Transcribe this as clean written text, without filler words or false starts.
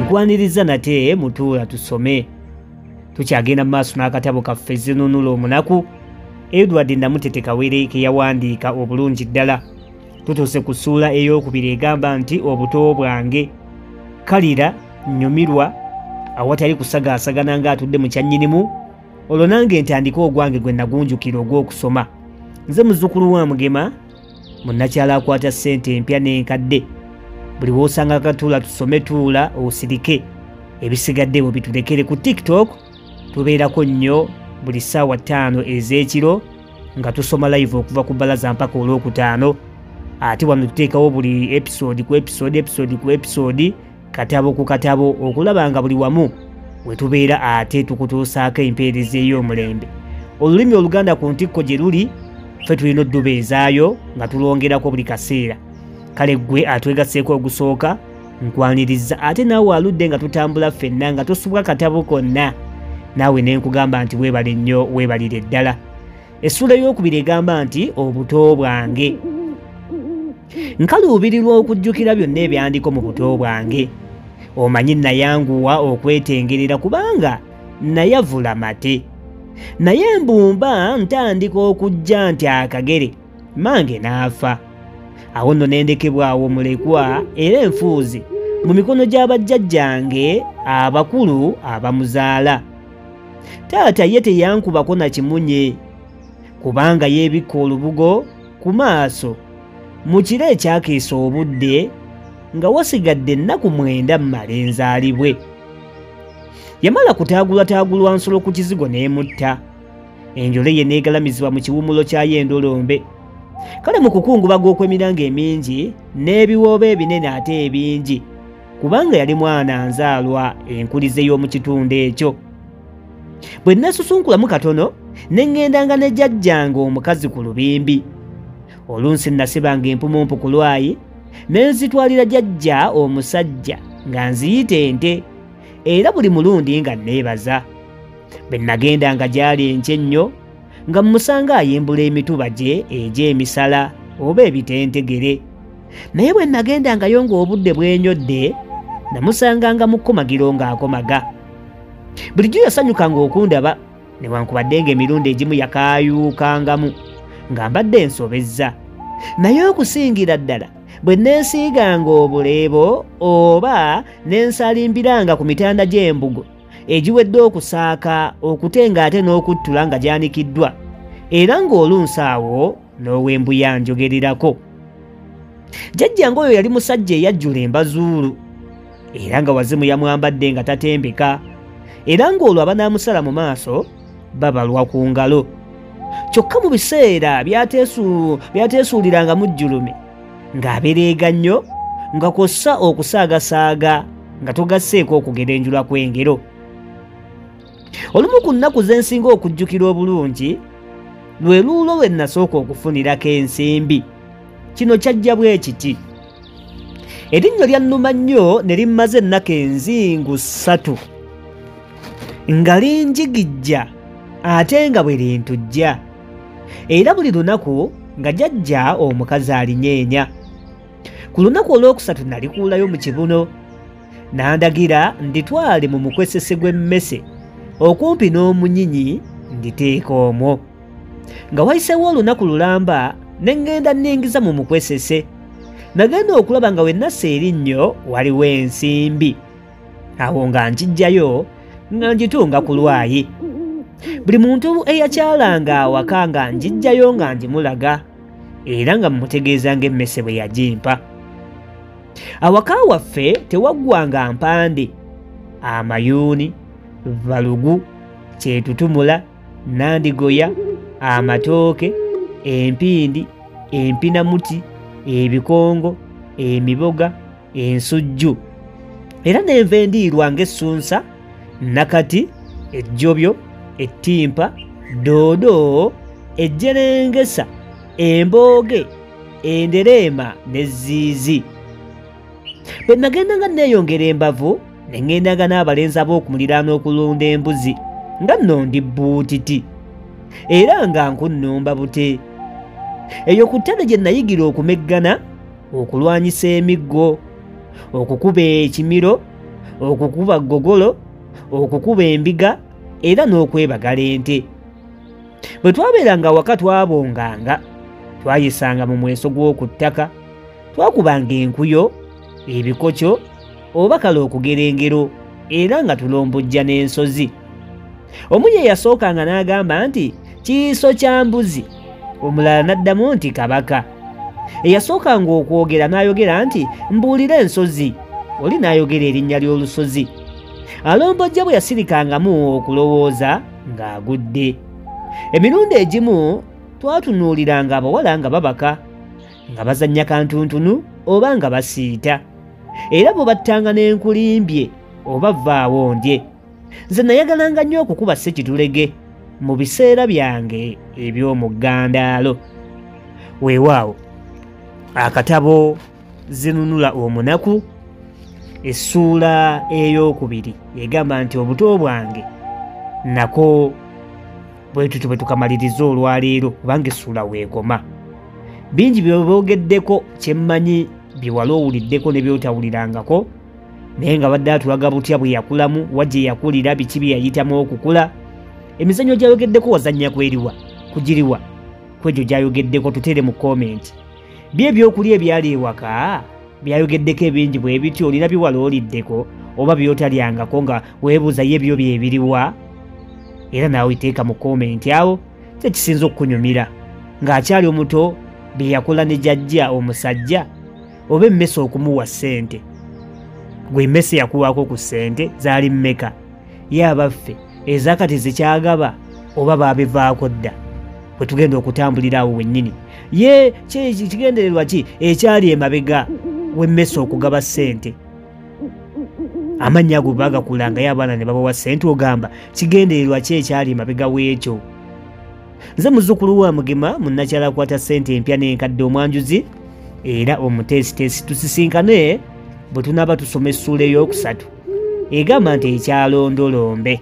Nkwaniriza nate mutuula tusome. Tukyagenda mu maaso n'akatabo kaffe Zinunula Omunaku, Edward Namutete Kawere ke yawandiika obulungi ddala. Tutuuse ku ssuula ey'okubiri egamba nti obuto bwange. Kalira nnyumirwa awatali kusagaasagana ng'atudde mu kyannyinimu, olwo nange ntandike ogwange gwe nagunjukira ogw'okusoma. Nze muzzukulu wa Mugema, munnakyalo akwata ssente empya n'enkadde. Buli w'osanga katuula tusome tuula osirike, ebisigadde bwe bitulekere. Ku TikTok tubeerako nnyo buli ssaawa 5 ez'ekiro nga tusoma live okuva ku bbalaza mpaka olwokutaano. Ate wano tuteekawo buli episode ku episode, episode ku episode, katabo ku katabo, okulaba nga buli wamu we tubeera ate tukutuusaako empeereza ey'omulembe. Olulimi Oluganda ku ntikko gye luli, ffe tulina oddubeezaayo nga tulwongerako buli kaseera. Kale ggwe atwegasseeko ogusooka, nkwaniriza. Ate naawe aludde nga tutambula ffenna nga tosubwa katabo konna, naawe ne nkugamba nti weebale nnyo, weebalire ddala. Essuula ey'okubiri egamba nti obuto bwange. Nkaluubirirwa okujjukira byonna ebyandiko mu buto bwange. Omanyi nayanguwa okwetengerera kubanga nayavula mate. Naye mbumba ntandika okujja nti akagere mange n'afa. Awo nno ne ndekebwawo mulekwa era enfuuzi mu mikono gy'abajjajjange abakulu abamuzaala. Taata ye teyankubako na kimunye kubanga yeebikka olubugo ku maaso mu kiro ekyakeesa obudde nga wasigadde ennaku 9 mmale nzaalibwe. Yamala kutaagulwataagulwa nsolo ku kizigo n'emutta. Enjole ye n'egalamizibwa mu kiwummulo kyayo endolombe. Kale mu kukungubaga okw'emiranga emingi n'ebiwoobe ebinene ate ebingi, kubanga yali mwana nzaalwa enkulize y'omu kitundu ekyo. Bwe nneesusunkulamu katono ne ŋŋendanga ne jjajjange omukazi ku lubimbi. Oluusi nnasibanga empumumpu ku lwayi ne nzitwalira jjajja omusajja nga nziyita ente, era buli mulundi nga nneebaza. Bwe nagendanga gy'ali enkya ennyo nga mmusanga ayimbula emituba gye egy'emisala oba ebitentegere. Naye bwe nagendangayo ng'obudde bwenyodde, namusanganga mu kkomagiro ng'akomaga. Bulijjo yasanyukanga okundaba, newankubadde ng'emirundi egimu yakaayuukangamu nga mbadde nsobezza. Naye okusingira ddala bwe neesiiganga obuleebo oba ne nsalimbiranga ku mitanda gy'embugo egiwedde okusaaka, okutenga ate n'okuttula nga gyanikiddwa, era ng'olunsi awo n'ow'embuya njogererako. Jjajjange oyo yali musajja eyajjula embazuulu, era nga wazimu yamwambadde nga tatembeka, era ng'olwo abanaamusala mu maaso babalwa ku ngalo. Kyokka mu biseera byateesuuliranga mujjulume, ng'abereega nnyo, nga kw'ossa okusaagasaaga nga togasseeko okugerenjula kw'engero. Olumu ku nnaku ze nsinga okujjukira obulungi lwe luulo lwe nasooka okufunirako ensimbi. Kino kyajja bwe kiti. Erinnyo lyannuma nnyo ne limmaze ennaku enzingu 3 nga linjigijja ate nga bwe lintujja, era buli lunaku nga jjajja omukazi alinyeenya. Ku lunaku olwokusatu nalikuulayo mu kibuno, n'andagira nditwale mu mukwesese gw'emmese okumpi n'omunyinyi nditeeka omwo. Nga wayiseewo olunaku lulamba ne ŋŋenda nningiza mu mukwesese. Nagenda okulaba nga we nassa erinnyo waliwo ensimbi. Awo nga nkiggyayo nga ngitunga ku lwayi. Buli muntu eyakyalanga awaka nga ngiggyayo nga ngimulaga, era nga mmutegeeza ng'emmese bwe yagimpa. Awaka waffe tewaggwanga mpande, amayuuni, balugu, kyetutumula, nandigoya, amatooke, empindi, empinamuti, ebikongo, emiboga, ensujju, era n'enva endiirwa ng'essunsa, nakati, ejjobyo, ettimpa, doodo, ejjerengesa, embooge, endereema n'ezziizi. Bwe nagendanga neeyongera embavu, ne ŋŋendanga n'abalenzi ab'okumuliraano okulunda embuzi, nga nno ndi bbuutiti, era nga nkunnumba bute. Eyo ku ttale gye nayigira okumeggana, okulwanyisa emiggo, okukuba ekimiro, okukuba ggogolo, okukuba embiga era n'okwebagala ente. Bwe twabeeranga awaka twabonganga, twayisanga mu mweso gw'oku ttaka, twakubanga enkuyo, ebikokyo oba kale okugera engero era nga tulombojja n'ensozi. Omu ye yasookanga n'agamba nti kiiso kya mbuzi, omulala n'addamu nti kabaka. Eyasookanga okwogera n'ayogera nti mbuulira ensozi, oli n'ayogera erinnya ly'olusozi. Alombojja bwe yasirikangamu okulowooza ng'agudde. Emirundi egimu twatunuuliranga abawala nga babaka, nga bazannya kantuntunu oba nga basiita, era bwe battanga n'enkulimbye oba vvaawo ndye. Nze nayagalanga nnyo okukuba ssekitulege mu biseera byange eby'omuggandaalo. Weewaawo akatabo Zinunula Omunaku essuula 2 egamba nti obuto bwange nako bwe tutyo bwe tukamaliriza olwaleero, kubanga essuula weekoma. Bingi bye boogeddeko kyemmanyi bye wali owuliddeko ne by'otawulirangako, naye nga badde atulaga butya bwe yakulamu, wa gye yakulira, biki bye yayitamu okukula. Emizannyo gy'ayogeddeko wazannya kweriwa, kugiriwa kwegyo gy'ayogeddeko tuteere mu komenti. Bye ebyokulya ebyali ewaka byayogeddeko ebingi bwe bityo, olina biwala oliddeko oba by'otalyangako nga weebuuza ye byo bye biriwa, era naawe teeka mu komenti awo kye kisinza okukunyumira ng'akyali omuto bye yakola ne jjajja omusajja oba emmese okumuwa ssente. Gwe emmese yakuwaako ku ssente zaali mmeka? Ye abaffe ezakati zikyagaba oba baabivaako dda? Bwe tugenda okutambulira awo wennyini, ye kigendererwa ki ekyali emabega w'emmese okugaba ssente? Amannya ago baagakulangayo abaana ne babawa ssente, ogamba kigendererwa ki ekyali emabega w'ekyo? Nze muzzukulu wa Mugema, munnakyala akwata ssente empya n'enkadde, omwanjuzi era omuteesiteesi. Tusisinkane bwe tunaaba tusoma essuula 3 egamba nti ekyalondolombe.